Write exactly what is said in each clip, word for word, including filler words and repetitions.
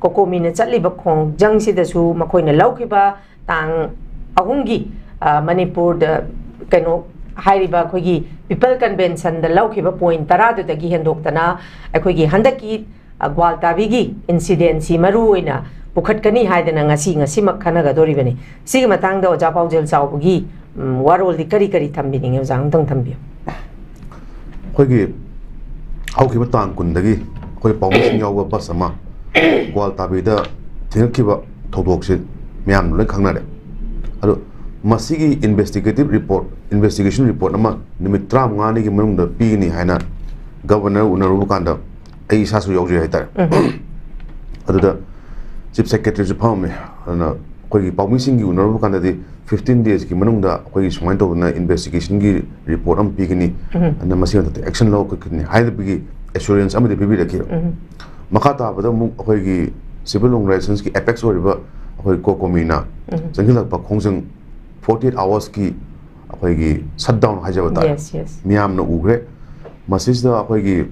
ꯀꯣꯀꯣꯃꯤꯅ ꯆꯠꯂꯤꯕ ꯈꯣꯡꯖꯪꯁꯤꯗꯁꯨ ꯃꯈꯣꯏꯅ ꯂꯧꯈꯤꯕ ꯇꯥꯡ ꯑꯍꯨꯝꯒꯤ, ꯑ, ꯃꯅꯤꯄꯨꯔꯗ ꯀꯩꯅꯣ ꯍꯥꯏꯔꯤꯕ ꯑꯩꯈꯣꯏꯒꯤ People Conventionꯗ ꯂꯧꯈꯤꯕ point ꯇꯔꯥꯗꯨꯗꯒꯤ ꯍꯦꯟꯗꯣꯛꯇꯅ ꯑꯩꯈꯣꯏꯒꯤ ꯍꯟꯗꯛꯀꯤ, ꯑ, ꯒ꯭ꯋꯥꯜꯇꯥꯕꯤꯒꯤ incidentꯁꯤ ꯃꯔꯨ ꯑꯣꯏꯅ ꯄꯨꯈꯠꯀꯅꯤ ꯍꯥꯏꯗꯅ ꯉꯁꯤ, ꯉꯁꯤꯃꯛ ꯈꯟꯅꯒꯗꯧꯔꯤꯕꯅꯤ꯫ ꯁꯤꯒꯤ ꯃꯇꯥꯡꯗ ꯑꯣꯖꯥ ꯄꯥꯎꯖꯦꯜ ꯆꯥꯎꯕꯒꯤ, ꯎꯝ, ꯋꯥꯔꯣꯜꯗꯤ ꯀꯔꯤ ꯀꯔꯤ ꯊꯝꯕꯤꯅꯤꯡꯉꯤ? ꯑꯣꯖꯥ, ꯑꯝꯇꯪ ꯊꯝꯕꯤꯌꯨ꯫ ꯑꯩꯈꯣꯏꯒꯤ ꯍꯧꯈꯤꯕ ꯇꯥꯡ ꯀꯨꯟꯗꯒꯤ ꯑꯩꯈꯣꯏ ꯄꯥꯎꯃꯤꯁꯤꯡ ꯌꯥꯎꯕ ꯕꯁ ꯑꯃ ꯒ꯭ꯋꯥꯜꯇꯥꯕꯤꯗ ꯊꯦꯡꯒꯠꯈꯤꯕ ꯊꯧꯗꯣꯛꯁꯦ ꯃꯌꯥꯝꯅ ꯂꯣꯏ ꯈꯪꯅꯔꯦ꯫ ꯑꯗꯣ ꯃꯁꯤꯒꯤ investigative report, investigation report ꯑꯃ ꯅꯨꯃꯤꯠ ꯇꯔꯥꯃꯉꯥꯅꯤꯒꯤ ꯃꯅꯨꯡꯗ ꯄꯤꯒꯅꯤ ꯍꯥꯏꯅ ꯒꯕꯔꯅꯔ ꯎꯅꯔꯨꯕ ꯀꯥꯟꯗ ꯑꯩ ꯏꯁꯥꯁꯨ ꯌꯥꯎꯖꯩ ꯍꯥꯏꯇꯥꯔꯦ꯫ ꯑꯗꯨꯗ ꯆꯤꯐ ꯁꯦꯀ꯭ꯔꯦꯇꯔꯤꯁꯨ ꯐꯝꯃꯝꯃꯦ꯫ ꯑꯗꯨꯅ ꯑꯩꯈꯣꯏꯒꯤ ꯄꯥꯎꯃꯤꯁꯤꯡꯒꯤ ꯎꯅꯔꯨꯕ ꯀꯥꯟꯗꯗꯤ fifteen daysꯀꯤ ꯃꯅꯨꯡꯗ ꯑꯩꯈꯣꯏꯒꯤ ꯁꯨꯃꯥꯏꯅ ꯇꯧꯗꯅ investigationꯒꯤ report ꯑꯃ ꯄꯤꯒꯅꯤ, ꯑꯗꯨꯅ ꯃꯁꯤ ꯃꯊꯛꯇ action ꯂꯧꯔꯛꯀꯅꯤ ꯍꯥꯏꯕꯒꯤ assurance ꯑꯃꯗꯤ ꯄꯤꯕꯤꯔꯛꯈꯤ꯫ ꯃꯈꯥ ꯇꯥꯕꯗ ꯑꯃꯨꯛ ꯑꯩꯈꯣꯏꯒꯤ civil organizationsꯀꯤ apex ꯑꯣꯏꯔꯤꯕ ꯑꯩꯈꯣꯏ ꯀꯣꯀꯣꯃꯤꯅ ꯆꯪꯁꯤꯜꯂꯛꯄ ꯈꯣꯡꯖꯪ forty eight hoursꯀꯤ ꯑꯩꯈꯣꯏꯒꯤ shutdown ꯍꯥꯏꯖꯕ ꯇꯥꯔꯦ꯫ Yes, yes. ꯃꯤꯌꯥꯝꯅ ꯎꯈ꯭ꯔꯦ꯫ ꯃꯁꯤꯁꯤꯗ ꯑꯩꯈꯣꯏꯒꯤ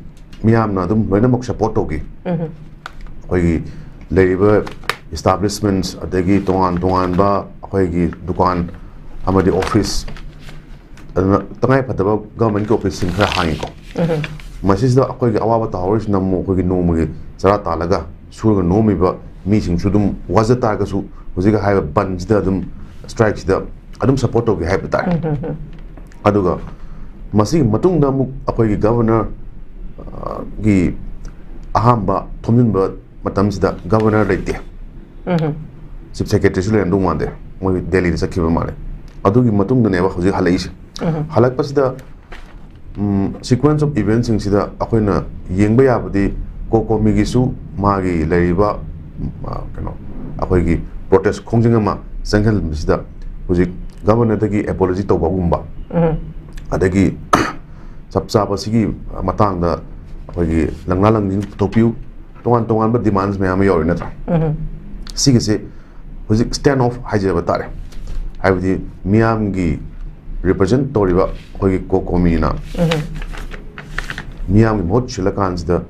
ꯃꯤꯌꯥꯝꯅ ꯑꯗꯨꯝ ꯂꯣꯏꯅꯃꯛ support ꯇꯧꯈꯤ꯫ ꯑꯩꯈꯣꯏꯒꯤ ꯂꯩꯔꯤꯕ establishments, ꯑꯗꯒꯤ ꯇꯣꯉꯥꯟ ꯇꯣꯉꯥꯟꯕ ꯑꯩꯈꯣꯏꯒꯤ ꯗꯨꯀꯥꯟ ꯑꯃꯗꯤ office, ꯑꯗꯨꯅ ꯇꯉꯥꯏ ꯐꯗꯕ governmentꯀꯤ officeꯁꯤꯡ ꯈꯔ ꯍꯥꯡꯉꯤꯀꯣ꯫ ꯃꯁꯤꯁꯤꯗ ꯑꯩꯈꯣꯏꯒꯤ ꯑꯋꯥꯕ ꯇꯥꯍꯧꯔꯤꯁꯤꯅ ꯑꯃꯨꯛ ꯑꯩꯈꯣꯏꯒꯤ ꯅꯣꯡꯃꯒꯤ ꯆꯔꯥ ꯇꯥꯜꯂꯒ ꯁꯨꯔꯒ ꯅꯣꯝꯃꯤꯕ ꯃꯤꯁꯤꯡꯁꯨ ꯑꯗꯨꯝ ꯋꯥꯖ ꯇꯥꯔꯒꯁꯨ ꯍꯧꯖꯤꯛ ꯍꯥꯏꯔꯤꯕ ꯕꯟꯁꯤꯗ ꯑꯗꯨꯝ, strikeꯁꯤꯗ ꯑꯗꯨꯝ support ꯇꯧꯒꯦ ꯍꯥꯏꯕ ꯇꯥꯔꯦ꯫ ꯑꯗꯨꯒ ꯃꯁꯤꯒꯤ ꯃꯇꯨꯡꯗ ꯑꯃꯨꯛ ꯑꯩꯈꯣꯏꯒꯤ ꯒꯕꯔꯅꯔꯒꯤ ꯑꯍꯥꯟꯕ ꯊꯣꯝꯖꯤꯟꯕ ꯃꯇꯝꯁꯤꯗ ꯒꯕꯔꯅꯔ ꯂꯩꯇꯦ, ꯆꯤꯐ ꯁꯦꯀ꯭ꯔꯦꯇꯔꯤꯁꯨ ꯂꯩꯔꯝꯗꯧ ꯃꯥꯟꯗꯦ, ꯃꯣꯏ ꯗꯦꯜꯂꯤꯗ ꯆꯠꯈꯤꯕ ꯃꯥꯜꯂꯦ꯫ ꯑꯗꯨꯒꯤ ꯃꯇꯨꯡꯗꯅꯦꯕ ꯍꯧꯖꯤꯛ ꯍꯜꯂꯛꯏꯁꯦ꯫ ꯍꯜꯂꯛꯄꯁꯤꯗ sequence of eventꯁꯤꯡꯁꯤꯗ ꯑꯩꯈꯣꯏꯅ ꯌꯦꯡꯕ ꯌꯥꯕꯗꯤ ꯀꯣꯀꯣꯃꯤꯒꯤꯁꯨ ꯃꯥꯒꯤ ꯂꯩꯔꯤꯕ, ꯎꯝ, ꯑ, ꯀꯩꯅꯣ, ꯑꯩꯈꯣꯏꯒꯤ protest ꯈꯣꯡꯖꯪ ꯑꯃ ꯆꯪꯁꯤꯟꯕꯁꯤꯗ ꯍꯧꯖꯤꯛ ꯒꯕꯔꯅꯔꯗꯒꯤ apology ꯇꯧꯕꯒꯨꯝꯕ, ꯑꯗꯒꯤ ꯆꯞ ꯆꯥꯕ ꯁꯤꯒꯤ ꯃꯇꯥꯡꯗ ꯑꯩꯈꯣꯏꯒꯤ ꯂꯪꯂꯥ ꯂꯪꯖꯤꯡ ꯄꯨꯊꯣꯛꯄꯤꯌꯨ, ꯇꯣꯉꯥꯟ ꯇꯣꯉꯥꯟꯕ demands ꯃꯌꯥꯝ ꯑꯃ ꯌꯥꯎꯔꯤ ꯅꯠꯇ꯭ꯔꯥ? ꯁꯤꯒꯤꯁꯦ ꯍꯧꯖꯤꯛ stand off ꯍꯥꯏꯖꯕ ꯇꯥꯔꯦ꯫ ꯍꯥꯏꯕꯗꯤ ꯃꯤꯌꯥꯝꯒꯤ represent ꯇꯧꯔꯤꯕ ꯑꯩꯈꯣꯏꯒꯤ ꯀꯣꯀꯣꯃꯤꯅ ꯃꯤꯌꯥꯝꯒꯤ ꯃꯍꯨꯠ ꯁꯤꯜꯂꯀꯥꯟꯁꯤꯗ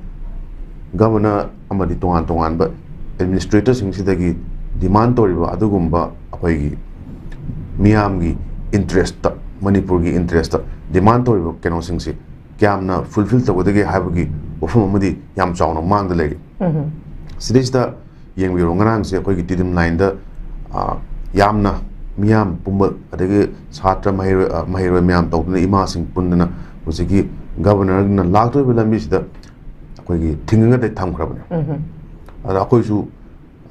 ꯒꯕꯔꯅꯔ ꯑꯃꯗꯤ ꯇꯣꯉꯥꯟ ꯇꯣꯉꯥꯟꯕ ꯑꯦꯗꯃꯤꯅꯤꯁꯇ꯭ꯔꯦꯇꯔꯁꯤꯡꯁꯤꯗꯒꯤ ꯗꯤꯃꯥꯟ ꯇꯧꯔꯤꯕ ꯑꯗꯨꯒꯨꯝꯕ ꯑꯩꯈꯣꯏꯒꯤ ꯃꯤꯌꯥꯝꯒꯤ ꯏꯟꯇꯔꯦꯁꯇ, ꯃꯅꯤꯄꯨꯔꯒꯤ ꯏꯟꯇꯔꯦꯁꯇ ꯗꯤꯃꯥꯟ ꯇꯧꯔꯤꯕ ꯀꯩꯅꯣꯁꯤꯡꯁꯤ ꯀꯌꯥꯝꯅ ꯐꯨꯜꯐꯤꯜ ꯇꯧꯒꯗꯒꯦ ꯍꯥꯏꯕꯒꯤ ꯋꯥꯐꯝ ꯑꯃꯗꯤ ꯌꯥꯝ ꯆꯥꯎꯅ ꯃꯥꯡꯗ ꯂꯩꯔꯤ꯫ ꯁꯤꯗꯩꯁꯤꯗ ꯌꯦꯡꯕꯤꯔꯣ, ꯉꯔꯥꯡꯁꯦ ꯑꯩꯈꯣꯏꯒꯤ ꯇꯤꯗꯤꯝ ꯂꯥꯏꯟꯗ, ꯑ, ꯌꯥꯝꯅ ꯃꯤꯌꯥꯝ ꯄꯨꯝꯕ, ꯑꯗꯒꯤ ꯁꯥꯇ꯭ꯔ, ꯃꯍꯩꯔꯣꯏ, ꯑ, ꯃꯍꯩꯔꯣꯏ ꯃꯌꯥꯝ ꯇꯧꯗꯨꯅ, ꯏꯃꯥꯁꯤꯡ ꯄꯨꯟꯗꯅ ꯍꯧꯖꯤꯛꯀꯤ ꯒꯕꯔꯅꯔꯅ ꯂꯥꯛꯇꯣꯔꯤꯕ ꯂꯝꯕꯤꯁꯤꯗ ꯑꯩꯈꯣꯏꯒꯤ ꯊꯤꯡꯉꯒꯗꯤ ꯊꯝꯈ꯭ꯔꯕꯅꯦ꯫ ꯑꯗ ꯑꯩꯈꯣꯏꯁꯨ,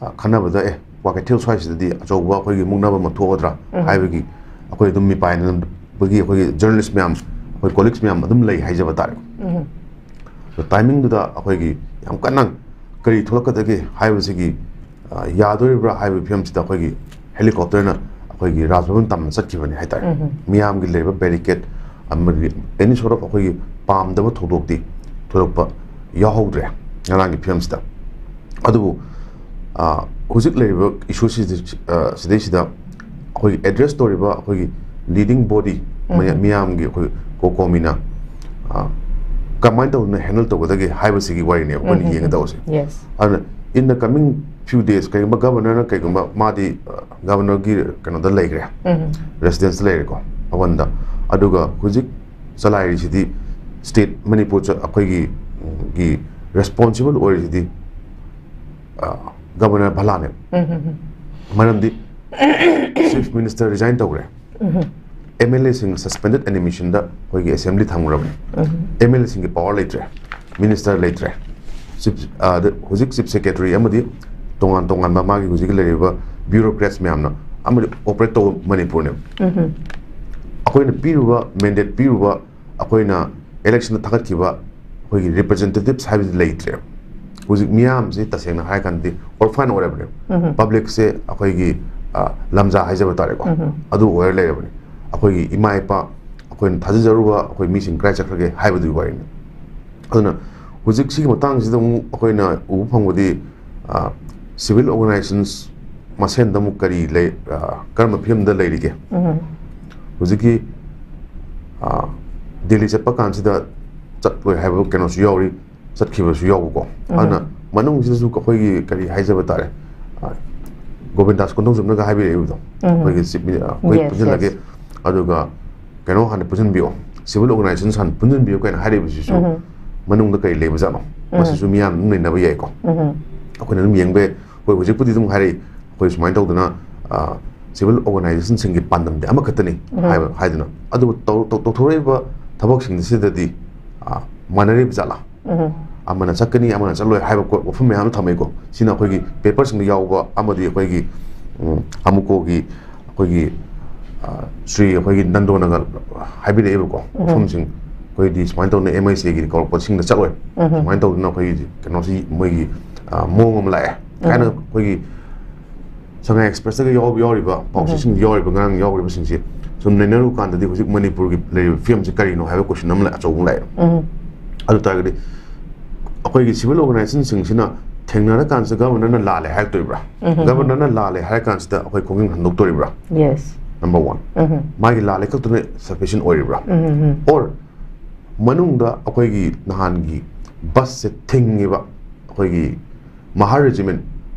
ꯑ, ꯈꯟꯅꯕꯗ, "ꯑꯦ, ꯀ꯭ꯋꯥꯀꯩꯊꯦꯜ ꯁ꯭ꯋꯥꯏꯁꯤꯗꯗꯤ ꯑꯆꯧꯕ ꯑꯩꯈꯣꯏꯒꯤ ꯃꯨꯛꯅꯕ ꯑꯃ ꯊꯣꯛꯀꯗ꯭ꯔꯥ?" ꯍꯥꯏꯕꯒꯤ ꯑꯩꯈꯣꯏ ꯑꯗꯨꯝ ꯃꯤꯄꯥꯏꯅꯕꯒꯤ ꯑꯩꯈꯣꯏꯒꯤ ꯖꯔꯅꯦꯂꯤꯁ ꯃꯌꯥꯝ, ꯑꯩꯈꯣꯏ ꯀꯣꯂꯤꯛꯁ ꯃꯌꯥꯝ ꯑꯗꯨꯝ ꯂꯩ ꯍꯥꯏꯖꯕ ꯇꯥꯔꯦ꯫ ꯑꯗꯣ ꯇꯥꯏꯃꯤꯡꯗꯨꯗ ꯑꯩꯈꯣꯏꯒꯤ ꯌꯥꯝ ꯀꯟꯅ ꯀꯔꯤ ꯊꯣꯛꯂꯛꯀꯗꯒꯦ ꯍꯥꯏꯕꯁꯤꯒꯤ, ꯑ, ꯌꯥꯗꯣꯔꯤꯕ꯭ꯔꯥ ꯍꯥꯏꯕꯒꯤ ꯐꯤꯕꯝꯁꯤꯗ ꯑꯩꯈꯣꯏꯒꯤ ꯍꯦꯂꯤꯀꯣꯞꯇꯔꯅ ꯑꯩꯈꯣꯏꯒꯤ ꯔꯥꯖꯚꯕꯟ ꯇꯝꯅ ꯆꯠꯈꯤꯕꯅꯤ ꯍꯥꯏꯇꯥꯔꯦ꯫ ꯃꯤꯌꯥꯝꯒꯤ ꯂꯩꯔꯤꯕ ꯕꯦꯔꯤꯀꯦꯠ ꯑꯃꯗꯤ ꯑꯦꯅꯤ ꯁꯣꯔꯠ ꯑꯣꯐ ꯑꯩꯈꯣꯏꯒꯤ ꯄꯥꯝꯗꯕ ꯊꯧꯗꯣꯛꯇꯤ ꯊꯣꯏꯗꯣꯛꯄ ꯌꯥꯎꯍꯧꯗ꯭ꯔꯦ ꯉꯔꯥꯡꯒꯤ ꯐꯤꯕꯝꯁꯤꯗ꯫ ꯑꯗꯨꯕꯨ, ꯑ, ꯍꯧꯖꯤꯛ ꯂꯩꯔꯤꯕ ꯏꯁꯨꯁꯤꯗ, ꯑ, ꯁꯤꯗꯩꯁꯤꯗ ꯑꯩꯈꯣꯏꯒꯤ ꯑꯦꯗ꯭ꯔꯦꯁ ꯇꯧꯔꯤꯕ ꯑꯩꯈꯣꯏꯒꯤ ꯂꯤꯗꯤꯡ ꯕꯣꯗꯤ, ꯃꯌꯥ-, ꯃꯤꯌꯥꯝꯒꯤ ꯑꯩꯈꯣꯏ ꯀꯣꯀꯣꯃꯤꯅ, ꯑ, ꯀꯃꯥꯏꯅ ꯇꯧꯗꯅ ꯍꯦꯟꯗꯜ ꯇꯧꯒꯗꯒꯦ ꯍꯥꯏꯕꯁꯤꯒꯤ ꯋꯥꯔꯤꯅꯤ ꯑꯩꯈꯣꯏꯅ ꯌꯦꯡꯒꯗꯧꯕꯁꯦ꯫ Yes. ꯑꯗꯨꯅ in the coming few days, ꯀꯔꯤꯒꯨꯝꯕ ꯒꯕꯔꯅꯔꯅ ꯀꯩꯒꯨꯝꯕ ꯃꯥꯗꯤ, ꯑ, ꯒꯕꯔꯅꯔꯒꯤ ꯀꯩꯅꯣꯗ ꯂꯩꯈ꯭ꯔꯦ, ꯔꯦꯁꯤꯗꯦꯟꯁꯇ ꯂꯩꯔꯦꯀꯣ, ꯚꯕꯟꯗ꯫ ꯑꯗꯨꯒ ꯍꯧꯖꯤꯛ ꯆꯂꯥꯏꯔꯤꯁꯤꯗꯤ ꯁ꯭ꯇꯦꯠ ꯃꯅꯤꯄꯨꯔ ꯆ-, ꯑꯩꯈꯣꯏꯒꯤ, ꯎꯝ, ꯒꯤ ꯔꯦꯁꯄꯣꯟꯁꯤꯕꯜ ꯑꯣꯏꯔꯤꯁꯤꯗꯤ, ꯑ, ꯒꯕꯔꯅꯔ ꯚꯂꯥꯅꯦꯕ꯫ ꯃꯔꯝꯗꯤ ꯆꯤꯐ ꯃꯤꯅꯤꯁꯇꯔ ꯔꯤꯖꯥꯏꯟ ꯇꯧꯈ꯭ꯔꯦ, ꯑꯦꯝ ꯑꯦꯜ ꯑꯦꯁꯤꯡ ꯁꯁꯄꯦꯟꯗꯦꯗ ꯑꯦꯅꯤꯃꯦꯁꯟꯗ ꯑꯩꯈꯣꯏꯒꯤ ꯑꯦꯁꯦꯝꯕ꯭ꯂꯤ ꯊꯝꯈ꯭ꯔꯕꯅꯤ꯫ ꯑꯦꯝ ꯑꯦꯜ ꯑꯦꯁꯤꯡꯒꯤ ꯄꯋꯥꯔ ꯂꯩꯇ꯭ꯔꯦ, ꯃꯤꯅꯤꯁꯇꯔ ꯂꯩꯇ꯭ꯔꯦ꯫ ꯆꯤꯐ, ꯑ, ꯗ-, ꯍꯧꯖꯤꯛ ꯆꯤꯐ ꯁꯦꯀ꯭ꯔꯦꯇꯔꯤ ꯑꯃꯗꯤ ꯇꯣꯉꯥꯟ ꯇꯣꯉꯥꯟꯕ ꯃꯥꯒꯤ ꯍꯧꯖꯤꯛ ꯂꯩꯔꯤꯕ ꯕ꯭ꯌꯨꯔꯣꯀ꯭ꯔꯦꯠꯁ ꯃꯌꯥꯝꯅ ꯑꯃꯗꯤ ꯑꯣꯄꯔꯦꯠ ꯇꯧꯕ ꯃꯅꯤꯄꯨꯔꯅꯦꯕ꯫ ꯑꯩꯈꯣꯏꯅ ꯄꯤꯔꯨꯕ, ꯃꯦꯟꯗꯦꯠ ꯄꯤꯔꯨꯕ, ꯑꯩꯈꯣꯏꯅ ꯏꯂꯦꯛꯁꯟꯗ ꯊꯥꯒꯠꯈꯤꯕ ꯑꯩꯈꯣꯏꯒꯤ ꯔꯤꯄ꯭ꯔꯖꯦꯟꯇꯦꯇꯤꯚꯁ ꯍꯥꯏꯕꯗꯤ ꯂꯩꯇ꯭ꯔꯦ꯫ ꯍꯧꯖꯤꯛ ꯃꯤꯌꯥꯝꯁꯤ ꯇꯁꯦꯡꯅ ꯍꯥꯏꯔꯀꯥꯟꯗꯗꯤ ꯑꯣꯔꯐꯥꯟ ꯑꯣꯏꯔꯕꯅꯦꯕ꯫ ꯄꯕ꯭ꯂꯤꯛꯁꯦ ꯑꯩꯈꯣꯏꯒꯤ, ꯑ, ꯂꯝꯖꯥ ꯍꯥꯏꯖꯕ ꯇꯥꯔꯦꯀꯣ, ꯑꯗꯨ ꯑꯣꯏꯔ ꯂꯩꯔꯕꯅꯤ꯫ ꯑꯩꯈꯣꯏꯒꯤ ꯏꯃꯥ ꯏꯄꯥ, ꯑꯩꯈꯣꯏꯅ ꯊꯥꯖꯖꯔꯨꯕ ꯑꯩꯈꯣꯏ ꯃꯤꯁꯤꯡ ꯀꯗꯥꯏ ꯆꯠꯈ꯭ꯔꯒꯦ ꯍꯥꯏꯕꯗꯨꯒꯤ ꯋꯥꯔꯤꯅꯤ꯫ ꯑꯗꯨꯅ ꯍꯧꯖꯤꯛ ꯁꯤꯒꯤ ꯃꯇꯥꯡꯁꯤꯗ ꯑꯃꯨꯛ ꯑꯩꯈꯣꯏꯅ ꯎꯕ ꯐꯪꯕꯗꯤ, ꯑ, ꯁꯤꯚꯤꯜ ꯑꯣꯔꯒꯅꯥꯏꯖꯦꯁꯟꯁ ꯃꯁꯦꯟꯗ ꯑꯃꯨꯛ ꯀꯔꯤ ꯂꯩ, ꯑ, ꯀꯔꯝꯕ ꯐꯤꯕꯝꯗ ꯂꯩꯔꯤꯒꯦ? ꯍꯧꯖꯤꯛꯀꯤ, ꯑ, ꯗꯦꯜꯂꯤ ꯆꯠꯄ ꯀꯥꯟꯁꯤꯗ ꯆꯠꯂꯣꯏ ꯍꯥꯏꯕ ꯀꯩꯅꯣꯁꯨ ꯌꯥꯎꯔꯤ, ꯆꯠꯈꯤꯕꯁꯨ ꯌꯥꯎꯕꯀꯣ꯫ ꯑꯗꯨꯅ ꯃꯅꯨꯡꯁꯤꯗꯁꯨ ꯑꯩꯈꯣꯏꯒꯤ ꯀꯔꯤ ꯍꯥꯏꯖꯕ ꯇꯥꯔꯦ, ꯑ, ꯒꯣꯕꯤꯟꯗꯥꯁ ꯀꯣꯟꯊꯧꯖꯝꯅꯒ ꯍꯥꯏꯕꯤꯔꯛꯏꯕꯗꯣ, ꯎꯝ꯫ ꯑꯩꯈꯣꯏꯒꯤ ꯆꯤꯞ ꯃꯤꯅꯤ-, ꯑꯩꯈꯣꯏ Yes, ꯄꯨꯟꯁꯤꯜꯂꯒꯦ, yes. ꯑꯗꯨꯒ ꯀꯩꯅꯣ ꯍꯥꯟꯅ ꯄꯨꯟꯁꯤꯟꯕꯤꯌꯣ, civil organization ꯍꯥꯟꯅ ꯄꯨꯟꯁꯤꯟꯕꯤꯌꯣ ꯀꯥꯏꯅ ꯍꯥꯏꯔꯤꯕꯁꯤꯁꯨ ꯎꯝ꯫ ꯃꯅꯨꯡꯗ ꯀꯔꯤ ꯂꯩꯕꯖꯥꯠꯅꯣ? ꯎꯝ꯫ ꯃꯁꯤꯁꯨ ꯃꯤꯌꯥꯝꯅ ꯑꯗꯨꯝ ꯅꯩꯅꯕ ꯌꯥꯏꯀꯣ꯫ ꯎꯝ꯫ ꯑꯩꯈꯣꯏꯅ ꯑꯗꯨꯝ ꯌꯦꯡꯕ ꯌꯥꯏ꯫ ꯑꯩꯈꯣꯏ ꯍꯧꯖꯤꯛꯄꯨꯗꯤ ꯑꯗꯨꯝ ꯍꯥꯏꯔꯛꯏ, ꯑꯩꯈꯣꯏ ꯁꯨꯃꯥꯏꯅ ꯇꯧꯗꯅ, ꯑ, civil organization ꯁꯤꯡꯒꯤ ꯄꯥꯟꯗꯝꯗꯤ ꯑꯃꯈꯛꯇꯅꯤ ꯎꯝ꯫ ꯍꯥꯏꯕ, ꯍꯥꯏꯗꯅ꯫ ꯑꯗꯨꯕꯨ ꯇꯧ-, ꯇꯧ-, ꯇꯧꯊꯣꯔꯛꯏꯕ ꯊꯕꯛꯁꯤꯡꯁꯤꯗꯗꯤ, ꯑ, ꯃꯥꯟꯅꯔꯤꯕ ꯖꯥꯠꯂꯥ? ꯎꯝ꯫ ꯑꯃꯅ ꯆꯠꯀꯅꯤ, ꯑꯃꯅ ꯆꯠꯂꯣꯏ ꯍꯥꯏꯕ ꯀꯣ-, ꯋꯥꯐꯝ ꯃꯌꯥꯝ ꯑꯃ ꯊꯝꯃꯛꯏꯀꯣ꯫ ꯁꯤꯅ ꯑꯩꯈꯣꯏꯒꯤ paper ꯁꯤꯡꯗ ꯌꯥꯎꯕ ꯑꯃꯗꯤ ꯑꯩꯈꯣꯏꯒꯤ, ꯎꯝ, ꯑꯃꯨꯀꯣꯒꯤ ꯑꯩꯈꯣꯏꯒꯤ, ꯑ, ꯁ꯭ꯔꯤ ꯑꯩꯈꯣꯏꯒꯤ ꯅꯟꯗꯣꯅꯒ ꯍꯥꯏꯕꯤꯔꯛꯑꯦꯕꯀꯣ, ꯎꯝ꯫ ꯋꯥꯐꯝꯁꯤꯡ꯫ ꯑꯩꯈꯣꯏꯗꯤ ꯁꯨꯃꯥꯏꯅ ꯇꯧꯗꯅ M I C ꯒꯤ ꯀꯧꯔꯛꯄꯁꯤꯡꯗ ꯆꯠꯂꯣꯏ, ꯎꯝ꯫ ꯁꯨꯃꯥꯏꯅ ꯇꯧꯗꯅ ꯑꯩꯈꯣꯏꯒꯤ ꯀꯩꯅꯣꯁꯤ ꯃꯣꯏꯒꯤ, ꯑ, ꯃꯑꯣꯡ ꯑꯃ ꯂꯥꯛꯑꯦ ꯀꯥꯏꯅ ꯎꯝ꯫ ꯑꯩꯈꯣꯏꯒꯤ ꯁꯉꯥꯏ Express ꯇꯒ ꯌꯥꯎꯕ, ꯌꯥꯎꯔꯤꯕ ꯄꯥꯎꯆꯦꯁꯤꯡꯗ ꯌꯥꯎꯔꯤꯕ, ꯉꯔꯥꯡ ꯌꯥꯎꯔꯤꯕꯁꯤꯡꯁꯦ ꯁꯨꯝ ꯅꯩꯅꯔꯨ ꯀꯥꯟꯗꯗꯤ ꯍꯧꯖꯤꯛ ꯃꯅꯤꯄꯨꯔꯒꯤ ꯂꯩꯔꯤꯕ ꯐꯤꯕꯝꯁꯦ ꯀꯔꯤꯅꯣ ꯍꯥꯏꯕ question ꯑꯃ ꯑꯆꯧꯕ ꯑꯃ ꯂꯥꯛꯑꯦ꯫ ꯎꯝ꯫ ꯑꯗꯨ ꯇꯥꯔꯒꯗꯤ ꯑꯩꯈꯣꯏꯒꯤ civil organization ꯁꯤꯡꯁꯤꯅ ꯊꯦꯡꯅꯔꯀꯥꯟꯁꯤꯗ Governor ꯅ ꯂꯥꯜꯂꯦ ꯍꯥꯏꯔꯛꯇꯣꯔꯤꯕ꯭ꯔꯥ? ꯎꯝ꯫ Governor ꯅ ꯂꯥꯜꯂꯦ ꯍꯥꯏꯔ ꯀꯥꯟꯁꯤꯗ ꯑꯩꯈꯣꯏ ꯈꯣꯡꯖꯪ ꯍꯟꯗꯣꯛꯇꯣꯔꯤꯕ꯭ꯔꯥ? Yes. Number one꯫ ꯎꯝ꯫ ꯃꯥꯒꯤ ꯂꯥꯜꯂꯦ ꯈꯛꯇꯅ sufficient ꯑꯣꯏꯔꯤꯕ꯭ꯔꯥ? ꯎꯝ꯫ Or ꯃꯅꯨꯡꯗ ꯑꯩꯈꯣꯏꯒꯤ ꯅꯍꯥꯟꯒꯤ bus ꯁꯦ ꯊꯤꯡꯉꯤꯕ ꯑꯩꯈꯣꯏꯒꯤ Mahar Regiment,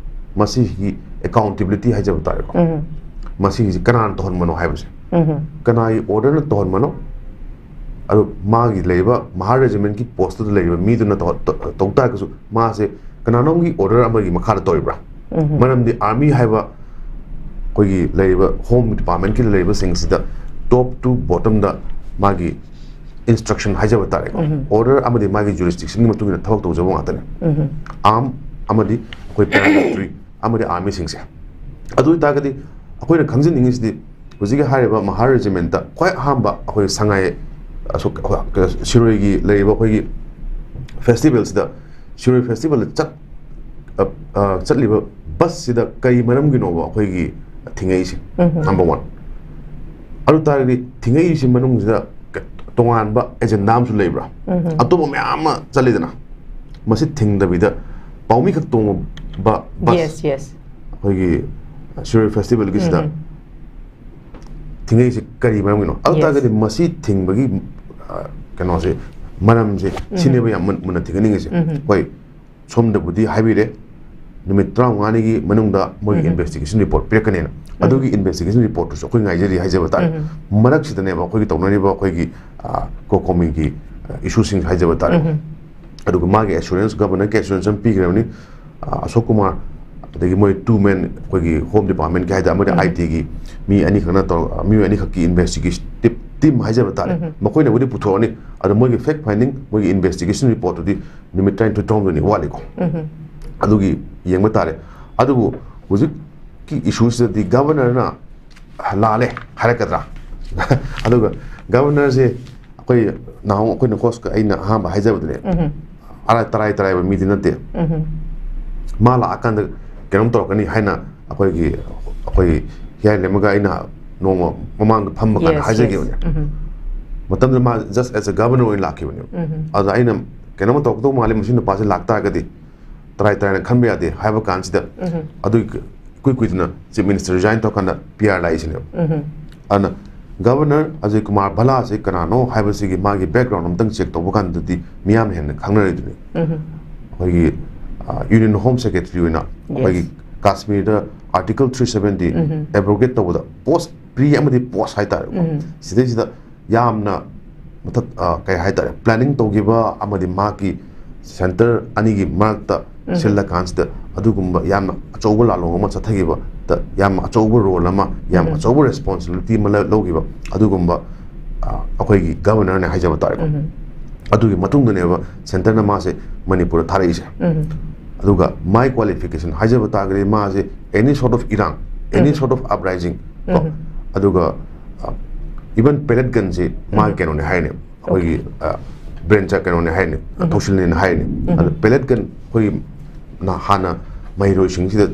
ꯃꯁꯤꯒꯤ accountability ꯍꯥꯏꯖꯕ ꯇꯥꯔꯦꯀꯣ꯫ ꯎꯝ꯫ ꯃꯁꯤꯒꯤꯁꯤ ꯀꯅꯥꯅ ꯇꯧꯍꯟꯕꯅꯣ ꯍꯥꯏꯕꯁꯦ, ꯎꯝ꯫ ꯀꯅꯥꯒꯤ order ꯅ ꯇꯧꯍꯟꯕꯅꯣ? ꯑꯗꯨ ꯃꯥꯒꯤ ꯂꯩꯔꯤꯕ Mahar Regiment ꯀꯤ post ꯇꯨꯗ ꯂꯩꯔꯤꯕ ꯃꯤꯗꯨꯅ ꯇꯧ-, ꯇꯧ-, ꯇꯧ ꯇꯥꯔꯒꯁꯨ ꯃꯥꯁꯦ ꯀꯅꯥꯅꯣꯝꯒꯤ order ꯑꯃꯒꯤ ꯃꯈꯥꯗ ꯇꯧꯔꯤꯕ꯭ꯔꯥ? ꯎꯝ꯫ ꯃꯔꯝꯗꯤ army ꯍꯥꯏꯕ ꯑꯩꯈꯣꯏꯒꯤ ꯂꯩꯔꯤꯕ Home Department ꯀꯤ ꯂꯩꯔꯤꯕꯁꯤꯡꯁꯤꯗ top to bottom ꯗ ꯃꯥꯒꯤ instruction ꯍꯥꯏꯖꯕ ꯇꯥꯔꯦꯀꯣ, ꯎꯝ꯫ Order ꯑꯃꯗꯤ ꯃꯥꯒꯤ jurisdiction ꯒꯤ ꯃꯇꯨꯡ ꯏꯟꯅ ꯊꯕꯛ ꯇꯧꯖꯕ ꯉꯥꯛꯇꯅꯤ꯫ ꯎꯝ꯫ Arm ꯑꯃꯗꯤ ꯑꯩꯈꯣꯏ paramilitary ꯑꯃꯗꯤ army ꯁꯤꯡꯁꯦ꯫ ꯑꯗꯨ ꯑꯣꯏꯇꯥꯔꯒꯗꯤ ꯑꯩꯈꯣꯏꯅ ꯈꯪꯖꯅꯤꯡꯉꯤꯁꯤꯗꯤ ꯍꯧꯖꯤꯛꯀꯤ ꯍꯥꯏꯔꯤꯕ Mahar Regiment ꯇ ꯈ꯭ꯋꯥꯏ ꯑꯍꯥꯟꯕ ꯑꯩꯈꯣꯏ ꯁꯉꯥꯏ ꯑꯁꯣꯛ-, ꯁꯤꯔꯣꯏꯒꯤ ꯂꯩꯔꯤꯕ ꯑꯩꯈꯣꯏꯒꯤ festival ꯁꯤꯗ, ꯁꯤꯔꯣꯏ festival ꯗ ꯆꯠ-, ꯑ, ꯑ, ꯆꯠꯂꯤꯕ bus ꯁꯤꯗ ꯀꯔꯤ ꯃꯔꯝꯒꯤꯅꯣꯕ ꯑꯩꯈꯣꯏꯒꯤ ꯊꯤꯡꯉꯛꯏꯁꯦ? ꯎꯝ꯫ Number one꯫ ꯑꯗꯨ ꯇꯥꯔꯒꯗꯤ ꯊꯤꯡꯉꯛꯏꯁꯤ ꯃꯅꯨꯡꯁꯤꯗ ꯀ-, ꯇꯣꯉꯥꯟꯕ agenda ꯑꯃꯁꯨ ꯂꯩꯕ꯭ꯔꯥ? ꯎꯝ꯫ ꯑꯇꯣꯞꯄ ꯃꯌꯥꯝ ꯑꯃ ꯆꯠꯂꯤꯗꯅ, ꯃꯁꯤ ꯊꯤꯡꯗꯕꯤꯗ ꯄꯥꯎꯃꯤ ꯈꯛ ꯇꯣꯡꯕ bus Yes, yes. ꯑꯩꯈꯣꯏꯒꯤ ꯁꯤꯔꯣꯏ festival ꯒꯤꯁꯤꯗ ꯎꯝ꯫ ꯊꯤꯡꯉꯛꯏꯁꯦ ꯀꯔꯤ ꯃꯔꯝꯒꯤꯅꯣ? ꯑꯗꯨ Yes. ꯇꯥꯔꯒꯗꯤ ꯃꯁꯤ ꯊꯤꯡꯕꯒꯤ, ꯑ, ꯀꯩꯅꯣꯁꯦ, ꯃꯔꯝꯁꯦ ꯎꯝ꯫ ꯁꯤꯅꯦꯕ ꯌꯥꯝ ꯃꯨꯟ-, ꯃꯨꯟꯅ ꯊꯤꯒꯠꯅꯤꯡꯉꯤꯁꯦ꯫ ꯎꯝ꯫ ꯍꯣꯏ, ꯁꯣꯝꯗꯕꯨꯗꯤ ꯍꯥꯏꯕꯤꯔꯦ, ꯅꯨꯃꯤꯠ ꯇꯔꯥꯃꯉꯥꯅꯤꯒꯤ ꯃꯅꯨꯡꯗ ꯃꯣꯏꯒꯤ ꯎꯝ꯫ Investigation report ꯄꯤꯔꯛꯀꯅꯦꯅ꯫ ꯎꯝ꯫ ꯑꯗꯨꯒꯤ investigation reportꯇꯨꯁꯨ ꯑꯩꯈꯣꯏ ꯉꯥꯏꯖꯔꯤ ꯍꯥꯏꯖꯕ ꯇꯥꯔꯦ꯫ ꯎꯝ꯫ ꯃꯔꯛꯁꯤꯗꯅꯦꯕ ꯑꯩꯈꯣꯏꯒꯤ ꯇꯧꯅꯔꯤꯕ ꯑꯩꯈꯣꯏꯒꯤ, ꯑ, COCOMIꯒꯤ, ꯑ, issueꯁꯤꯡ ꯍꯥꯏꯖꯕ ꯇꯥꯔꯦ꯫ ꯎꯝ꯫ ꯑꯗꯨꯒ ꯃꯥꯒꯤ assurance, governorꯒꯤ assurance ꯑꯃ ꯄꯤꯈ꯭ꯔꯕꯅꯤ꯫ ꯑ, ꯑꯁꯣꯛ ꯀꯨꯃꯥꯔ, ꯑꯗꯒꯤ ꯃꯣꯏ two man, ꯑꯩꯈꯣꯏꯒꯤ Home Departmentꯀꯤ ꯍꯥꯏ ꯇꯥꯔꯦ, ꯑꯃꯗꯤ ꯎꯝ꯫ ITꯒꯤ ꯃꯤ ꯑꯅꯤꯈꯛꯅ ꯇꯧꯔ-, ꯃꯤꯑꯣꯏ ꯑꯅꯤꯈꯛꯀꯤ investigative team ꯍꯥꯏꯖꯕ ꯇꯥꯔꯦ꯫ ꯎꯝ꯫ ꯃꯈꯣꯏꯅꯕꯨꯗꯤ ꯄꯨꯊꯣꯛꯑꯅꯤ, ꯑꯗꯣ ꯃꯣꯏꯒꯤ fact finding, ꯃꯣꯏꯒꯤ investigation reportꯇꯨꯗꯤ ꯅꯨꯃꯤꯠ ꯇꯔꯥꯅꯤꯊꯣꯏ, ꯇꯔꯥꯍꯨꯝꯗꯣꯏꯅꯤ ꯋꯥꯠꯂꯤꯀꯣ꯫ ꯎꯝ꯫ ꯑꯗꯨꯒꯤ ꯌꯦꯡꯕ ꯇꯥꯔꯦ꯫ ꯑꯗꯨꯕꯨ ꯍꯧꯖꯤꯛꯀꯤ issueꯁꯤꯗꯗꯤ governorꯅ ꯂꯥꯜꯂꯦ ꯍꯥꯏꯔꯛꯀꯗ꯭ꯔꯥ? ꯑꯗꯨꯒ governorꯁꯦ ꯑꯩꯈꯣꯏ ꯅꯍꯥꯟ ꯑꯩꯈꯣꯏꯅ hostꯀ ꯑꯩꯅ ꯑꯍꯥꯟꯕ ꯍꯥꯏꯖꯕꯗꯨꯅꯦ, ꯎꯝ꯫ ꯑꯔꯥꯏ-, ꯇꯔꯥꯏ ꯇꯔꯥꯏꯕ ꯃꯤꯗꯤ ꯅꯠꯇꯦ꯫ ꯎꯝ꯫ ꯃꯥ ꯂꯥꯛꯑꯀꯥꯟꯗ ꯀꯩꯅꯣꯝ ꯇꯧꯔꯛꯀꯅꯤ ꯍꯥꯏꯅ ꯑꯩꯈꯣꯏꯒꯤ, ꯑꯩꯈꯣꯏ ꯍꯤꯌꯥꯏ ꯂꯦꯝꯃꯒ ꯑꯩꯅ ꯅꯣꯡꯃ ꯃꯃꯥꯡꯗ ꯐꯝꯕ ꯀꯥꯟꯗ Yes, ꯍꯥꯏꯖꯈꯤꯕꯅꯦ꯫ Yes. ꯎꯝ꯫ ꯃꯇꯝꯗꯨꯗ ꯃꯥ just as a governor ꯑꯣꯏꯅ ꯂꯥꯛꯈꯤꯕꯅꯦꯕ꯫ ꯎꯝ꯫ ꯑꯗ ꯑꯩꯅ ꯀꯩꯅꯣꯝꯃ ꯇꯧꯔꯛꯀꯗꯧ ꯃꯥꯜꯂꯤ, ꯃꯁꯤ ꯅꯨꯄꯥꯁꯦ ꯂꯥꯛꯇꯥꯔꯒꯗꯤ ꯇꯔꯥꯏ ꯇꯔꯥꯏꯅ ꯈꯟꯕ ꯌꯥꯗꯦ ꯍꯥꯏꯕ ꯀꯥꯟꯁꯤꯗ, ꯎꯝ꯫ ꯑꯗꯨꯒꯤ ꯏꯀꯨꯏ ꯀꯨꯏꯗꯅ Chief Minister resign ꯇꯧꯔꯀꯥꯟꯗ PR ꯂꯥꯛꯏꯁꯤꯅꯦꯕ꯫ ꯎꯝ꯫ ꯑꯗꯨꯅ Governor ꯑꯖꯌ ꯀꯨꯃꯥꯔ ꯚꯜꯂꯥꯁꯦ ꯀꯅꯥꯅꯣ ꯍꯥꯏꯕꯁꯤꯒꯤ ꯃꯥꯒꯤ background ꯑꯃꯇꯪ check ꯇꯧꯕ ꯀꯥꯟꯗꯗꯤ ꯃꯤꯌꯥꯝꯅ ꯍꯦꯟꯅ ꯈꯪꯅꯔꯤꯗꯨꯅꯤ꯫ ꯎꯝ꯫ ꯑꯩꯈꯣꯏꯒꯤ, ꯑ, Union Home Secretary ꯑꯣꯏꯅ Yes. ꯑꯩꯈꯣꯏꯒꯤ ꯀꯥꯁꯃꯤꯔꯗ Article three seventy ꯎꯝ꯫ Abrogate ꯇꯧꯕꯗ post, pre ꯑꯃꯗꯤ post ꯍꯥꯏꯇꯥꯔꯦꯀꯣ꯫ ꯎꯝ꯫ ꯁꯤꯗꯩꯁꯤꯗ ꯌꯥꯝꯅ ꯃꯊꯛ, ꯑ, ꯀꯩ ꯍꯥꯏꯇꯥꯔꯦ, planning ꯇꯧꯈꯤꯕ ꯑꯃꯗꯤ ꯃꯍꯥꯛꯀꯤ center ꯑꯅꯤꯒꯤ ꯃꯔꯛꯇ ꯎꯝ꯫ ꯁꯤꯜꯂꯀꯥꯟꯁꯤꯗ ꯑꯗꯨꯒꯨꯝꯕ ꯌꯥꯝꯅ ꯑꯆꯧꯕ ꯂꯥꯜꯂꯣꯡ ꯑꯃ ꯆꯠꯊꯈꯤꯕꯗ ꯌꯥꯝꯅ ꯑꯆꯧꯕ role ꯑꯃ, ꯌꯥꯝ ꯎꯝ꯫ ꯑꯆꯧꯕ responsibility ꯑꯃ ꯂ-, ꯂꯧꯈꯤꯕ ꯑꯗꯨꯒꯨꯝꯕ, ꯑ, ꯑꯩꯈꯣꯏꯒꯤ governorꯅꯦ ꯍꯥꯏꯖꯕ ꯇꯥꯔꯦꯀꯣ꯫ ꯎꯝ꯫ ꯑꯗꯨꯒꯤ ꯃꯇꯨꯡꯗꯅꯦꯕ centreꯅ ꯃꯥꯁꯦ ꯃꯅꯤꯄꯨꯔꯗ ꯊꯥꯔꯛꯏꯁꯦ꯫ ꯎꯝ꯫ ꯑꯗꯨꯒ my qualification ꯍꯥꯏꯖꯕ ꯇꯥꯔꯒꯗꯤ ꯃꯥꯁꯦ any sort of ꯏꯔꯥꯡ, any um. Sort of uprising ꯀꯣ, ꯎꯝ꯫ ꯑꯗꯨꯒ, ꯑ, even pellet gunꯁꯦ ꯃꯥꯒꯤ ꯎꯝ꯫ ꯀꯩꯅꯣꯅꯦ ꯍꯥꯏꯅꯦ꯫ ꯑꯩꯈꯣꯏꯒꯤ, ꯑ, branch ꯀꯩꯅꯣꯅꯦ ꯍꯥꯏꯅꯤ, ꯎꯝ꯫ ꯊꯧꯁꯤꯜꯅꯦꯅ ꯍꯥꯏꯅꯤ꯫ ꯎꯝ꯫ ꯑꯗ pellet gun ꯑꯩꯈꯣꯏꯒꯤ ꯅ-, ꯍꯥꯟꯅ ꯃꯍꯩꯔꯣꯏꯁꯤꯡꯁꯤꯗ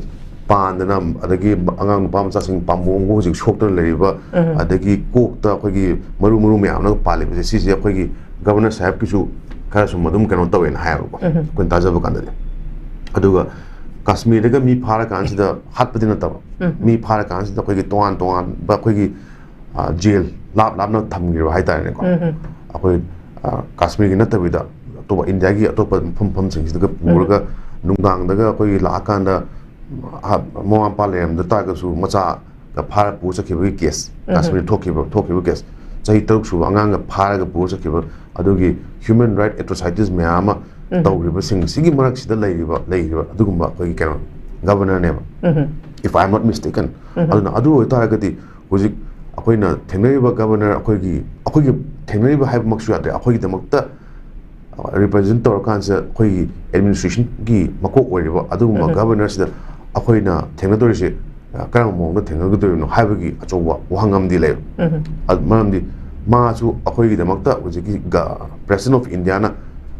ꯄꯥꯟꯗꯅ, ꯑꯗꯒꯤ ꯑꯉꯥꯡ ꯅꯨꯄꯥ ꯃꯆꯥꯁꯤꯡ ꯄꯥꯝꯕꯣꯝꯒ ꯍꯧꯖꯤꯛ ꯁꯣꯛꯇꯅ ꯂꯩꯔꯤꯕ, ꯎꯝ꯫ ꯑꯗꯒꯤ ꯀꯣꯛꯇ ꯑꯩꯈꯣꯏꯒꯤ ꯃꯔꯨ ꯃꯔꯨ ꯃꯌꯥꯝꯅ ꯄꯥꯜꯂꯤꯕꯁꯦ, ꯁꯤꯁꯦ ꯑꯩꯈꯣꯏꯒꯤ governor ꯁꯥꯍꯦꯕꯀꯤꯁꯨ ꯈꯔ ꯁꯨꯝ ꯑꯗꯨꯝ ꯀꯩꯅꯣ ꯇꯧꯋꯦꯅ ꯍꯥꯏꯌꯦꯕꯀꯣ, ꯎꯝ꯫ ꯑꯩꯈꯣꯏꯅ ꯇꯥꯖꯕ ꯀꯥꯟꯗꯗꯤ꯫ ꯑꯗꯨꯒ ꯀꯥꯁꯃꯤꯔꯗꯒ ꯃꯤ ꯐꯥꯔꯀꯥꯟꯁꯤꯗ ꯍꯥꯠꯄꯗꯤ ꯅꯠꯇꯕ, ꯎꯝ꯫ ꯃꯤ ꯐꯥꯔꯀꯥꯟꯁꯤꯗ ꯑꯩꯈꯣꯏꯒꯤ ꯇꯣꯉꯥꯟ ꯇꯣꯉꯥꯟꯕ ꯑꯩꯈꯣꯏꯒꯤ ꯑ, jail ꯂꯥꯞ ꯂꯥꯞꯅ ꯊꯝꯈꯤꯕ ꯍꯥꯏꯇꯥꯔꯦꯅꯦꯀꯣ꯫ ꯎꯝ, ꯎꯝ꯫ ꯑꯩꯈꯣꯏ, ꯑ, ꯀꯥꯁꯃꯤꯔꯒꯤ ꯅꯠꯇꯕꯤꯗ ꯑꯇꯣꯞꯄ ꯏꯟꯗꯤꯌꯥꯒꯤ ꯑꯇꯣꯞꯄ ꯃꯐꯝ ꯃꯐꯝꯁꯤꯡꯁꯤꯗꯒ ꯄꯨꯔꯒ ꯅꯨꯡꯗꯥꯡꯗꯒ ꯑꯩꯈꯣꯏꯒꯤ ꯂꯥꯛꯑꯀꯥꯟꯗ, ꯑ, ꯃꯃꯥ ꯃꯄꯥ ꯂꯩꯔꯝꯗ ꯇꯥꯔꯒꯁꯨ ꯃꯆꯥꯒ ꯐꯥꯔ ꯄꯨꯔ ꯆꯠꯈꯤꯕꯒꯤ ꯀꯦꯁ, ꯀꯥꯁꯃꯤꯔ ꯊꯣꯛꯈꯤꯕ ꯊꯣꯛꯈꯤꯕ ꯀꯦꯁ, ꯆꯍꯤ ꯇꯔꯨꯛ ꯁꯨꯕ ꯑꯉꯥꯡꯒ ꯐꯥꯔꯒ ꯄꯨꯔ ꯆꯠꯈꯤꯕ, ꯑꯗꯨꯒꯤ human right atrocities ꯃꯌꯥꯝ ꯑꯃ ꯇꯧꯔꯤꯕꯁꯤꯡ ꯁꯤꯒꯤ ꯃꯔꯛꯁꯤꯗ ꯂꯩꯔꯤꯕ ꯂꯩꯔꯤꯕ ꯑꯗꯨꯒꯨꯝꯕ ꯑꯩꯈꯣꯏꯒꯤ ꯀꯩꯅꯣ, ꯒꯕꯔꯅꯔꯅꯦꯕ, if I am not mistaken. ꯑꯗꯨꯅ ꯑꯗꯨ ꯑꯣꯏꯇꯥꯔꯒꯗꯤ ꯍꯧꯖꯤꯛ ꯑꯩꯈꯣꯏꯅ ꯊꯦꯡꯅꯔꯤꯕ ꯒꯕꯔꯅꯔ, ꯑꯩꯈꯣꯏꯒꯤ ꯑꯩꯈꯣꯏꯒꯤ ꯊꯦꯡꯅꯔꯤꯕ ꯍꯥꯏꯕꯃꯛꯁꯨ ꯌꯥꯗ꯭ꯔꯦ, ꯑꯩꯈꯣꯏꯒꯤꯗꯃꯛꯇ ꯔꯤꯄ꯭ꯔꯖꯦꯟ ꯇꯧꯔꯀꯥꯟꯁꯤꯗ ꯑꯩꯈꯣꯏꯒꯤ ꯑꯦꯗꯃꯤꯅꯤꯁꯇ꯭ꯔꯦꯁꯟꯒꯤ ꯃꯀꯣꯛ ꯑꯣꯏꯔꯤꯕ ꯑꯗꯨꯒꯨꯝꯕ ꯒꯕꯔꯅꯔꯁꯤꯗ ꯑꯩꯈꯣꯏꯅ ꯊꯦꯡꯅꯗꯣꯔꯤꯁꯦ, ꯑ, ꯀꯔꯝꯕ ꯃꯑꯣꯡꯗ ꯊꯦꯡꯅꯒꯗꯣꯔꯤꯕꯅꯣ ꯍꯥꯏꯕꯒꯤ ꯑꯆꯧꯕ ꯋꯥꯍꯪ ꯑꯃꯗꯤ ꯂꯩꯕ꯫ ꯑꯗꯨ ꯃꯔꯝꯗꯤ ꯃꯥꯁꯨ ꯑꯩꯈꯣꯏꯒꯤꯗꯃꯛꯇ ꯍꯧꯖꯤꯛꯀꯤ ꯒ-, President of Indiaꯅ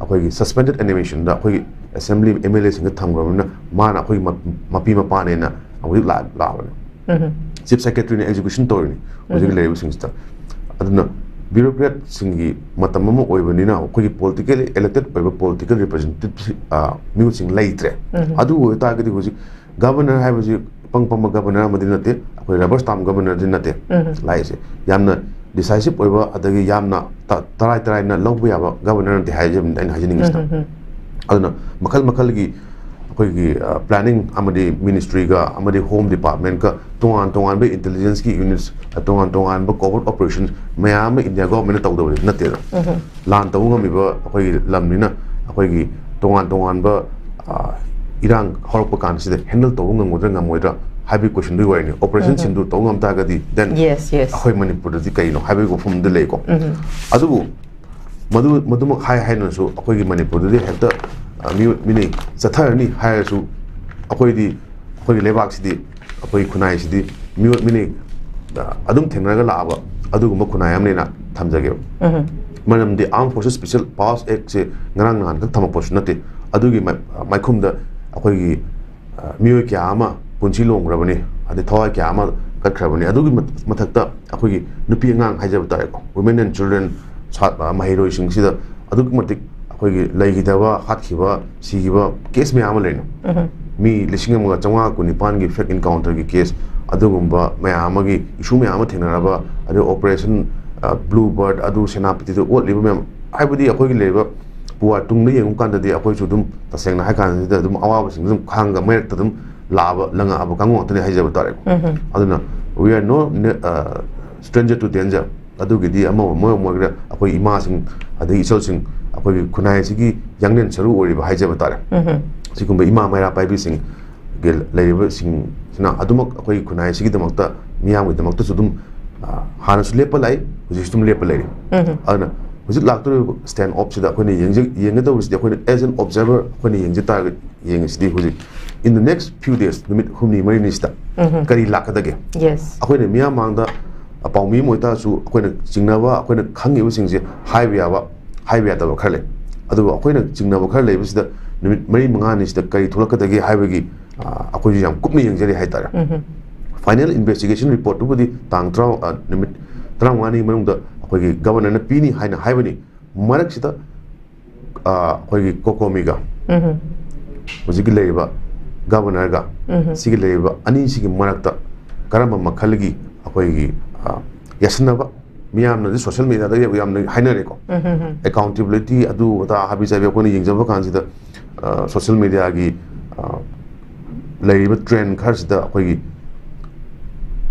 ꯑꯩꯈꯣꯏꯒꯤ suspended animationꯗ ꯑꯩꯈꯣꯏꯒꯤ assembly M L Aꯁꯤꯡꯗ ꯊꯝꯈ꯭ꯔꯕꯅꯤꯅ ꯃꯥꯅ ꯑꯩꯈꯣꯏꯒꯤ ꯃ-, ꯃꯄꯤ ꯃꯄꯥꯅꯦꯅ ꯍꯧꯖꯤꯛ ꯂꯥꯛ-, ꯂꯥꯛꯑꯕꯅꯤ꯫ Chief Secretaryꯅ execution ꯇꯧꯔꯤꯅꯤ ꯍꯧꯖꯤꯛ ꯂꯩꯔꯤꯕꯁꯤꯡꯁꯤꯗ꯫ ꯑꯗꯨꯅ bureaucratꯁꯤꯡꯒꯤ ꯃꯇꯝ ꯑꯃ ꯑꯣꯏꯕꯅꯤꯅ ꯑꯩꯈꯣꯏꯒꯤ politically elected ꯑꯣꯏꯕ political representative, ꯑ, ꯃꯤꯍꯨꯠꯁꯤꯡ ꯂꯩꯇ꯭ꯔꯦ꯫ ꯑꯗꯨ ꯑꯣꯏꯇꯥꯔꯒꯗꯤ ꯍꯧꯖꯤꯛ ꯒꯕꯔꯅꯔ ꯍꯥꯏꯕꯁꯤ ꯏꯄꯪ ꯄꯪꯕ ꯒꯕꯔꯅꯔ ꯑꯃꯗꯤ ꯅꯠꯇꯦ, ꯑꯩꯈꯣꯏ rubber stamp ꯒꯕꯔꯅꯔꯗꯤ ꯅꯠꯇꯦ꯫ ꯂꯥꯛꯏꯁꯦ ꯌꯥꯝꯅ decisive ꯑꯣꯏꯕ, ꯑꯗꯒꯤ ꯌꯥꯝꯅ ꯇ-, ꯇꯔꯥꯏ ꯇꯔꯥꯏꯅ ꯂꯧꯕ ꯌꯥꯕ ꯒꯕꯔꯅꯔ ꯅꯠꯇꯦ ꯍꯥꯏꯖꯕꯅꯤꯗ ꯑꯩꯅ ꯍꯥꯏꯖꯅꯤꯡꯉꯤꯁꯤꯅ꯫ ꯑꯗꯨꯅ ꯃꯈꯜ ꯃꯈꯜꯒꯤ ꯑꯩꯈꯣꯏꯒꯤ, ꯑ, planning ꯑꯃꯗꯤ ministryꯒ ꯑꯃꯗꯤ Home Departmentꯀ ꯇꯣꯉꯥꯟ ꯇꯣꯉꯥꯟꯕ intelligenceꯀꯤ units, ꯑ, ꯇꯣꯉꯥꯟ ꯇꯣꯉꯥꯟꯕ covert operations ꯃꯌꯥꯝ ꯑꯃ India governmentꯅ ꯇꯧꯗꯕꯗꯤ ꯅꯠꯇꯦꯗꯅ꯫ ꯂꯥꯟ ꯇꯧꯕ ꯉꯝꯃꯤꯕ ꯑꯩꯈꯣꯏꯒꯤ ꯂꯝꯅꯤꯅ ꯑꯩꯈꯣꯏꯒꯤ ꯇꯣꯉꯥꯟ ꯇꯣꯉꯥꯟꯕ, ꯑ, ꯏꯔꯥꯡ ꯍꯧꯔꯛꯄ ꯀꯥꯟꯁꯤꯗ handle ꯇꯧꯕ ꯉꯝꯒꯗ꯭ꯔꯥ ꯉꯝꯃꯣꯏꯗ꯭ꯔꯥ ꯍꯥꯏꯕꯒꯤ questionꯗꯨꯒꯤ ꯋꯥꯔꯤꯅꯤ꯫ Operation ꯁꯤꯟꯗꯨꯔ ꯇꯧꯕ ꯉꯝ ꯇꯥꯔꯒꯗꯤ then Yes, yes. ꯑꯩꯈꯣꯏ ꯃꯅꯤꯄꯨꯔꯗꯗꯤ ꯀꯩꯅꯣ ꯍꯥꯏꯕꯒꯤ ꯋꯥꯐꯝꯗ ꯂꯩꯀꯣ꯫ ꯑꯗꯨꯕꯨ ꯃꯗꯨ, ꯃꯗꯨꯃꯛ ꯍꯥꯏ ꯍꯥꯏꯅꯁꯨ ꯑꯩꯈꯣꯏꯒꯤ ꯃꯅꯤꯄꯨꯔꯗꯗꯤ ꯍꯦꯛꯇ, ꯑ, ꯃꯤꯑꯣꯏ, ꯃꯤꯅꯩ ꯆꯠꯊꯔꯅꯤ ꯍꯥꯏꯔꯁꯨ ꯑꯩꯈꯣꯏꯗꯤ, ꯑꯩꯈꯣꯏꯒꯤ ꯂꯩꯕꯥꯛꯁꯤꯗꯤ, ꯑꯩꯈꯣꯏꯒꯤ ꯈꯨꯟꯅꯥꯏꯁꯤꯗꯤ ꯃꯤꯑꯣꯏ, ꯃꯤꯅꯩ, ꯑ, ꯑꯗꯨꯝ ꯊꯦꯡꯅꯔꯒ ꯂꯥꯛꯑꯕ ꯑꯗꯨꯒꯨꯝꯕ ꯈꯨꯟꯅꯥꯏ ꯑꯃꯅꯦꯅ ꯊꯝꯖꯒꯦꯕ꯫ ꯃꯔꯝꯗꯤ Armed Forces Special Powers Actꯁꯦ ꯉꯔꯥꯡ ꯅꯍꯥꯟꯈꯛ ꯊꯝꯃꯛꯄꯁꯨ ꯅꯠꯇꯦ꯫ ꯑꯗꯨꯒꯤ ꯃꯥꯏ-, ꯃꯥꯏꯈꯨꯝꯗ ꯑꯩꯈꯣꯏꯒꯤ, ꯑ, ꯃꯤꯑꯣꯏ ꯀꯌꯥ ꯑꯃ ꯄꯨꯟꯁꯤ ꯂꯣꯡꯈ꯭ꯔꯕꯅꯤ, ꯑꯗꯩ ꯊꯋꯥꯏ ꯀꯌꯥ ꯑꯃ ꯀꯠꯈ꯭ꯔꯕꯅꯤ꯫ ꯑꯗꯨꯒꯤ ꯃꯊ-, ꯃꯊꯛꯇ ꯑꯩꯈꯣꯏꯒꯤ ꯅꯨꯄꯤ ꯑꯉꯥꯡ ꯍꯥꯏꯖꯕ ꯇꯥꯔꯦꯀꯣ, women and children, ꯁꯥꯠ-, ꯑ, ꯃꯍꯩꯔꯣꯏꯁꯤꯡꯁꯤꯗ ꯑꯗꯨꯛꯀꯤ ꯃꯇꯤꯛ ꯑꯩꯈꯣꯏꯒꯤ ꯂꯩꯈꯤꯗꯕ, ꯍꯥꯠꯈꯤꯕ, ꯁꯤꯈꯤꯕ case ꯃꯌꯥꯝ ꯑꯃ ꯂꯩꯅ꯫ ꯃꯤ ꯂꯤꯁꯤꯡ ꯑꯃꯒ ꯆꯥꯝꯃꯉꯥ ꯀꯨꯟꯅꯤꯄꯥꯟꯒꯤ fake encounterꯒꯤ case, ꯑꯗꯨꯒꯨꯝꯕ ꯃꯌꯥꯝ ꯑꯃꯒꯤ issue ꯃꯌꯥꯝ ꯑꯃ ꯊꯦꯡꯅꯔꯕ, ꯑꯗꯩ Operation, ꯑ, Blue Bird, ꯑꯗꯨ ꯁꯦꯅꯥꯄꯇꯤꯗ ꯑꯣꯠꯂꯤꯕ ꯃꯌꯥꯝ, ꯍꯥꯏꯕꯗꯤ ꯑꯩꯈꯣꯏꯒꯤ ꯂꯩꯔꯤꯕ ꯄꯨꯋꯥ ꯇꯨꯡꯗ ꯌꯦꯡꯉꯨ ꯀꯥꯟꯗꯗꯤ ꯑꯩꯈꯣꯏꯁꯨ ꯑꯗꯨꯝ ꯇꯁꯦꯡꯅ ꯍꯥꯏ ꯀꯥꯟꯁꯤꯗ ꯑꯗꯨꯝ ꯑꯋꯥꯕꯁꯤꯡ ꯑꯗꯨꯝ ꯈꯥꯡꯉꯒ ꯃꯥꯌꯣꯛꯇ ꯑꯗꯨꯝ ꯂꯥꯛꯑꯕ ꯂꯪꯉꯛꯑꯕ ꯀꯥꯡꯕꯨ ꯉꯥꯛꯇꯅꯤ ꯍꯥꯏꯖꯕ ꯇꯥꯔꯦꯀꯣ꯫ ꯑꯗꯨꯅ we are no stranger to danger꯫ ꯑꯗꯨꯒꯤꯗꯤ ꯑꯃ ꯑꯣꯏ ꯑꯃ ꯑꯣꯏꯒꯦꯔꯥ, ꯑꯩꯈꯣꯏ ꯏꯃꯥꯁꯤꯡ, ꯑꯗꯒꯤ ꯏꯆꯜꯁꯤꯡ, ꯑꯩꯈꯣꯏꯒꯤ ꯈꯨꯟꯅꯥꯏ ꯑꯁꯤꯒꯤ ꯌꯥꯡꯂꯦꯟ ꯁꯔꯨ ꯑꯣꯏꯔꯤꯕ ꯍꯥꯏꯖꯕ ꯇꯥꯔꯦ꯫ ꯁꯤꯒꯨꯝꯕ ꯏꯃꯥ ꯃꯩꯔꯥ ꯄꯥꯏꯕꯤꯁꯤꯡ ꯒꯤ ꯂꯩꯔꯤꯕꯁꯤꯡꯁꯤꯅ ꯑꯗꯨꯃꯛ ꯑꯩꯈꯣꯏꯒꯤ ꯈꯨꯟꯅꯥꯏ ꯑꯁꯤꯒꯤꯗꯃꯛꯇ, ꯃꯤꯌꯥꯝꯒꯤꯗꯃꯛꯇꯁꯨ ꯑꯗꯨꯝ, ꯑ, ꯍꯥꯟꯅꯁꯨ ꯂꯦꯞꯄ ꯂꯥꯛꯏ, ꯍꯧꯖꯤꯛꯁꯨ ꯑꯗꯨꯝ ꯂꯦꯞꯄ ꯂꯩꯔꯤ꯫ ꯑꯗꯨꯅ ꯍꯧꯖꯤꯛ ꯂꯥꯛꯇꯧꯔꯤꯕ stand off ꯁꯤꯗ ꯑꯩꯈꯣꯏꯅ ꯌꯦꯡꯖ-, ꯌꯦꯡꯒꯗꯧꯔꯤꯁꯤꯗꯤ, ꯑꯩꯈꯣꯏꯅ as an observer ꯑꯩꯈꯣꯏꯅ ꯌꯦꯡꯖ ꯇꯥꯔꯒꯗꯤ, ꯌꯦꯡꯉꯤꯁꯤꯗꯤ ꯍꯧꯖꯤꯛ in the next few days, ꯅꯨꯃꯤꯠ ꯍꯨꯝꯅꯤ ꯃꯔꯤꯅꯤꯁꯤꯗ ꯀꯔꯤ ꯂꯥꯛꯀꯗꯒꯦ? Yes. ꯑꯩꯈꯣꯏꯅ ꯃꯤꯌꯥꯝ ꯃꯥꯡꯗ ꯄꯥꯎꯃꯤ ꯑꯃ ꯑꯣꯏꯇꯥꯔꯁꯨ, ꯑꯩꯈꯣꯏꯅ ꯆꯤꯡꯅꯕ, ꯑꯩꯈꯣꯏꯅ ꯈꯪꯉꯤꯕꯁꯤꯡꯁꯦ ꯍꯥꯏꯕ ꯌꯥꯕ, ꯍꯥꯏꯕ ꯌꯥꯗꯕ ꯈꯔ ꯂꯩ꯫ ꯑꯗꯨꯕꯨ ꯑꯩꯈꯣꯏꯅ ꯆꯤꯡꯅꯕ ꯈꯔ ꯂꯩꯕꯁꯤꯗ ꯅꯨꯃꯤꯠ ꯃꯔꯤ ꯃꯉꯥꯅꯤꯁꯤꯗ ꯀꯔꯤ ꯊꯣꯛꯂꯛꯀꯗꯒꯦ ꯍꯥꯏꯕꯒꯤ, ꯑ, ꯑꯩꯈꯣꯏꯁꯨ ꯌꯥꯝ ꯀꯨꯞꯅ ꯌꯦꯡꯖꯔꯤ ꯍꯥꯏꯇꯥꯔꯦ꯫ Final investigation report ꯇꯨꯕꯨꯗꯤ ꯇꯥꯡ ꯇꯔꯥ, ꯑ, ꯅꯨꯃꯤꯠ ꯇꯔꯥꯃꯉꯥꯅꯤ ꯃꯅꯨꯡꯗ ꯑꯩꯈꯣꯏꯒꯤ Governor ꯅ ꯄꯤꯅꯤ ꯍꯥꯏꯅ ꯍꯥꯏꯕꯅꯤ꯫ ꯃꯔꯛꯁꯤꯗ, ꯑ, ꯑꯩꯈꯣꯏꯒꯤ COCOMI ꯒ ꯍꯧꯖꯤꯛꯀꯤ ꯂꯩꯔꯤꯕ Governor ꯒ ꯁꯤꯒꯤ ꯂꯩꯔꯤꯕ ꯑꯅꯤꯁꯤꯒꯤ ꯃꯔꯛꯇ ꯀꯔꯝꯕ ꯃꯈꯜꯒꯤ ꯑꯩꯈꯣꯏꯒꯤ, ꯑ, ꯌꯥꯁꯤꯟꯅꯕ, ꯃꯤꯌꯥꯝꯅꯗꯤ social media ꯗ ꯌꯥꯝꯅ ꯍꯥꯏꯅꯔꯦꯀꯣ꯫ Accountability ꯑꯗꯨ ꯑꯗꯥ ꯍꯥꯕꯤ ꯆꯥꯕꯤ ꯑꯩꯈꯣꯏꯅ ꯌꯦꯡꯖꯕ ꯀꯥꯟꯁꯤꯗ, ꯑ, social media ꯒꯤ, ꯑ, ꯂꯩꯔꯤꯕ trend ꯈꯔꯁꯤꯗ ꯑꯩꯈꯣꯏꯒꯤ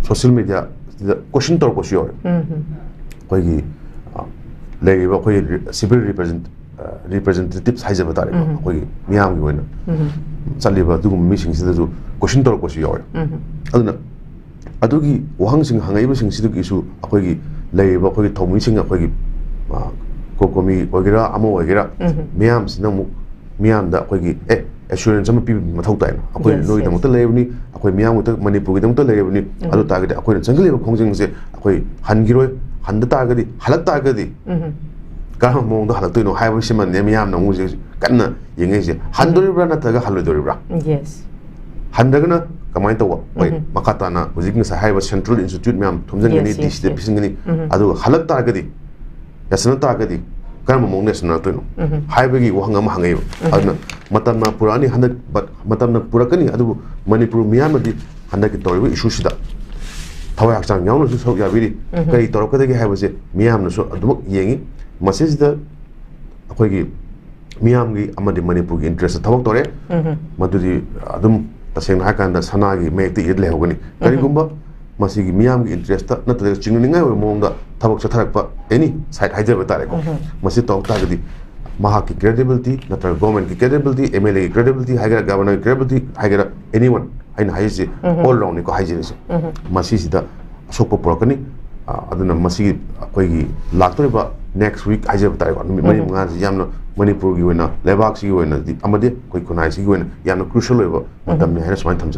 social media ꯁꯤꯗ question ꯇꯧꯔꯛꯄꯁꯨ ꯌꯥꯎꯔꯦ꯫ ꯑꯩꯈꯣꯏꯒꯤ, ꯑ, ꯂꯩꯔꯤꯕ ꯑꯩꯈꯣꯏꯒꯤ civil represent-, ꯑ, representatives ꯍꯥꯏꯖꯕ ꯇꯥꯔꯦꯀꯣ, ꯑꯩꯈꯣꯏꯒꯤ ꯃꯤꯌꯥꯝꯒꯤ ꯑꯣꯏꯅ ꯆꯠꯂꯤꯕ ꯑꯗꯨꯒꯨꯝꯕ ꯃꯤꯁꯤꯡꯁꯤꯗꯁꯨ question ꯇꯧꯔꯛꯄꯁꯨ ꯌꯥꯎꯔꯦ꯫ ꯑꯗꯨꯅ ꯑꯗꯨꯒꯤ ꯋꯥꯍꯪꯁꯤꯡ ꯍꯪꯉꯛꯏꯕꯁꯤꯡꯁꯤꯗꯒꯤꯁꯨ ꯑꯩꯈꯣꯏꯒꯤ ꯂꯩꯔꯤꯕ ꯑꯩꯈꯣꯏꯒꯤ ꯊꯧꯃꯤꯁꯤꯡ, ꯑꯩꯈꯣꯏꯒꯤ, ꯑ, COCOMI ꯑꯣꯏꯒꯦꯔꯥ, ꯑꯃ ꯑꯣꯏꯒꯦꯔꯥ, ꯃꯤꯌꯥꯝꯁꯤꯅ ꯑꯃꯨꯛ ꯃꯤꯌꯥꯝꯗ ꯑꯩꯈꯣꯏꯒꯤ, ꯑꯦ, assurance ꯑꯃ ꯄꯤꯕ ꯃꯊꯧ ꯇꯥꯏꯅ, ꯑꯩꯈꯣꯏ Yes, yes. ꯅꯣꯏꯒꯤꯗꯃꯛꯇ ꯂꯩꯔꯕꯅꯤ, ꯑꯩꯈꯣꯏ ꯃꯤꯌꯥꯝꯒꯤꯗꯃꯛꯇ, ꯃꯅꯤꯄꯨꯔꯒꯤꯗꯃꯛꯇ ꯂꯩꯔꯕꯅꯤ꯫ ꯑꯗꯨ ꯇꯥꯔꯒꯗꯤ ꯑꯩꯈꯣꯏꯅ ꯆꯪꯁꯤꯜꯂꯤꯕ ꯈꯣꯡꯖꯪꯁꯦ ꯑꯩꯈꯣꯏ ꯍꯟꯈꯤꯔꯣꯏ, ꯍꯟꯗ ꯇꯥꯔꯒꯗꯤ, ꯍꯜꯂꯛ ꯇꯥꯔꯒꯗꯤ ꯀꯔꯝꯕ ꯃꯑꯣꯡꯗ ꯍꯜꯂꯛꯇꯣꯏꯅꯣ ꯍꯥꯏꯕꯁꯤꯃꯅꯦ ꯃꯤꯌꯥꯝꯅ ꯑꯃꯨꯛ ꯍꯧꯖꯤꯛ ꯀꯟꯅ ꯌꯦꯡꯉꯛꯏꯁꯦ꯫ ꯍꯟꯗꯣꯔꯤꯕ꯭ꯔꯥ ꯅꯠꯇ꯭ꯔꯒ ꯍꯜꯂꯣꯏꯗꯣꯔꯤꯕ꯭ꯔꯥ? Yes. ꯍꯟꯗ꯭ꯔꯒꯅ ꯀꯃꯥꯏꯅ ꯇꯧꯕ? ꯍꯣꯏ, ꯃꯈꯥ ꯇꯥꯅ ꯍꯧꯖꯤꯛ ꯉꯁꯥꯏ ꯍꯥꯏꯔꯤꯕ central institute ꯃꯌꯥꯝ ꯊꯣꯝꯖꯤꯟꯒꯅꯤ, Yes, yes, ꯗꯤ ꯁꯤꯗ yes. ꯄꯤꯁꯤꯟꯒꯅꯤ꯫ ꯑꯗꯨꯒ ꯍꯜꯂꯛ ꯇꯥꯔꯒꯗꯤ, ꯌꯥꯁꯤꯟꯅ ꯇꯥꯔꯒꯗꯤ ꯀꯔꯝꯕ ꯃꯑꯣꯡꯗ ꯌꯥꯁꯤꯟꯅꯔꯛꯇꯣꯏꯅꯣ ꯍꯥꯏꯕꯒꯤ ꯋꯥꯍꯪ ꯑꯃ ꯍꯪꯉꯛꯏꯕ꯫ ꯑꯗꯨꯅ ꯃꯇꯝꯅ ꯄꯨꯔꯛꯑꯅꯤ, ꯍꯟꯗꯛ, but ꯃꯇꯝꯅ ꯄꯨꯔꯛꯀꯅꯤ, ꯑꯗꯨꯕꯨ ꯃꯅꯤꯄꯨꯔ ꯃꯤꯌꯥꯝꯅꯗꯤ ꯍꯟꯗꯛꯀꯤ ꯇꯧꯔꯤꯕ issue ꯁꯤꯗ ꯊꯋꯥꯏ ꯍꯛꯆꯥꯡ ꯌꯥꯎꯅꯁꯨ ꯁꯔꯨꯛ ꯌꯥꯕꯤꯔꯤ꯫ ꯀꯔꯤ ꯇꯧꯔꯛꯀꯗꯒꯦ ꯍꯥꯏꯕꯁꯦ ꯃꯤꯌꯥꯝꯅꯁꯨ ꯑꯗꯨꯃꯛ ꯌꯦꯡꯉꯤ꯫ ꯃꯁꯤꯁꯤꯗ ꯑꯩꯈꯣꯏꯒꯤ ꯃꯤꯌꯥꯝꯒꯤ ꯑꯃꯗꯤ ꯃꯅꯤꯄꯨꯔꯒꯤ interest ꯊꯕꯛ ꯇꯧꯔꯦ꯫ ꯃꯗꯨꯗꯤ ꯑꯗꯨꯝ ꯇꯁꯦꯡꯅ ꯍꯥꯏꯔꯀꯥꯟꯗ ꯁꯅꯥꯒꯤ ꯃꯌꯦꯛꯇ ꯏꯔ ꯂꯩꯍꯧꯒꯅꯤ꯫ ꯀꯔꯤꯒꯨꯝꯕ ꯃꯁꯤꯒꯤ ꯃꯤꯌꯥꯝꯒꯤ interest ꯅꯠꯇ꯭ꯔꯒ ꯆꯤꯡꯅꯅꯤꯡꯉꯥꯏ ꯑꯣꯏꯕ ꯃꯑꯣꯡꯗ ꯊꯕꯛ ꯆꯠꯊꯔꯛꯄ any side ꯍꯥꯏꯖꯕ ꯇꯥꯔꯦꯀꯣ, ꯃꯁꯤ ꯇꯧꯔꯛ ꯇꯥꯔꯒꯗꯤ ꯃꯍꯥꯛꯀꯤ credibility ꯅꯠꯇ꯭ꯔꯒ government ꯀꯤ credibility, M L A ꯒꯤ credibility ꯍꯥꯏꯒꯦꯔꯥ, governor ꯒꯤ credibility ꯍꯥꯏꯒꯦꯔꯥ, anyone, ꯑꯩꯅ ꯍꯥꯏꯔꯤꯁꯦ all round ꯅꯤꯀꯣ ꯍꯥꯏꯖꯔꯤꯁꯦ, ꯃꯁꯤꯁꯤꯗ ꯑꯁꯣꯛꯄ ꯄꯨꯔꯛꯀꯅꯤ꯫ ꯑ, ꯑꯗꯨꯅ ꯃꯁꯤꯒꯤ ꯑꯩꯈꯣꯏꯒꯤ ꯂꯥꯛꯇꯧꯔꯤꯕ next week ꯍꯥꯏꯖꯕ ꯇꯥꯔꯦꯀꯣ, ꯅꯨꯃꯤꯠ ꯃꯔꯤ ꯃꯉꯥꯁꯤ ꯌꯥꯝꯅ ꯃꯅꯤꯄꯨꯔꯒꯤ ꯑꯣꯏꯅ, ꯂꯩꯕꯥꯛꯁꯤꯒꯤ ꯑꯣꯏꯅꯗꯤ ꯑꯃꯗꯤ ꯑꯩꯈꯣꯏ ꯈꯨꯟꯅꯥꯏꯁꯤꯒꯤ ꯑꯣꯏꯅ ꯌꯥꯝꯅ crucial ꯑꯣꯏꯕ ꯃꯇꯝꯅꯤ ꯍꯥꯏꯅ ꯁꯨꯃꯥꯏꯅ ꯊꯝꯖꯒꯦ꯫